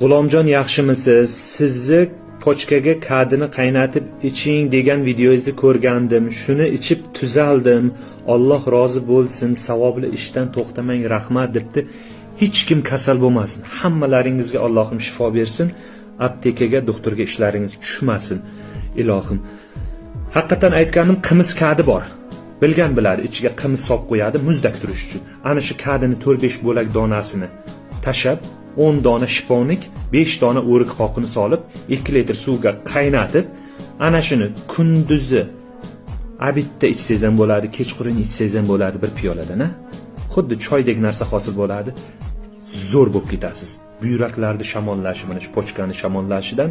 G'ulomjon, yaxshimisiz? Sizni pochkaga kadini qaynatib iching degan videongizni ko'rgandim. Shuni ichib tuzaldim. Alloh rozi bo'lsin. Savobli ishdan to'xtamang, rahmat, debdi. Hech kim kasal bo'lmasin. Hammalaringizga Allohim shifo bersin. Aptekaga, doktorga ishlaringiz tushmasin. Ilohim. Haqiqatan aytganim, qimiz kadi bor. Bilgan biladi, ichiga qimiz solib qo'yadi muzdak turish uchun. Ana shu kadini 4-5 bo'lak donasini tashab, 10 dona шиповник, 5 dona o'rik qoqini solib, 2 litr suvga qaynatib, ana shuni kunduzi обед da ichsangiz ham bo'ladi, kechqurun ichsangiz ham bo'ladi bir piyoladan, a? Xuddi choydek narsa hosil bo'ladi. Zo'r bo'lib ketasiz. Buyraklarni shamollashi, mana shu pochkani shamollashidan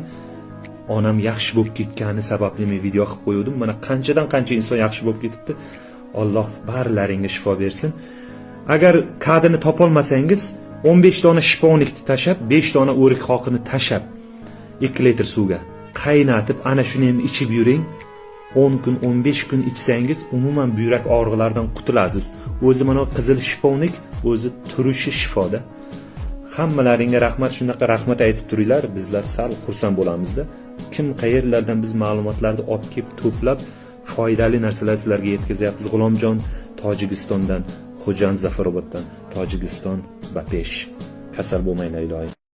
onam yaxshi bo'lib ketgani sababli men video qilib qo'yuvdim. Mana qanchadan qancha inson yaxshi bo'lib ketibdi. Alloh barilaringga shifo bersin. Agar kadini topolmasangiz, 15 dona шиповник ni tashab, 5 dona o'rik qoqini tashab, 2 litr suvga qaynatib, ana shuni ham ichib yuring. 10 kun, 15 kun ichsangiz, umuman buyrak og'riqlaridan qutulasiz. O'zi mana qizil шиповник o'zi turishi shifoda. Hammalaringga rahmat, shunaqa rahmat aytib turinglar, bizlar sal xursand bo'lamizda. Kim qayerlardan biz ma'lumotlarni olib kelib to'plab, foydali narsalar sizlarga yetkazyapmiz. G'ulomjon Tojikistondan, Xo'jand, Zafaroboddan, Tojikiston, Bapesh. Kasal bo'lmanglar, iloyim.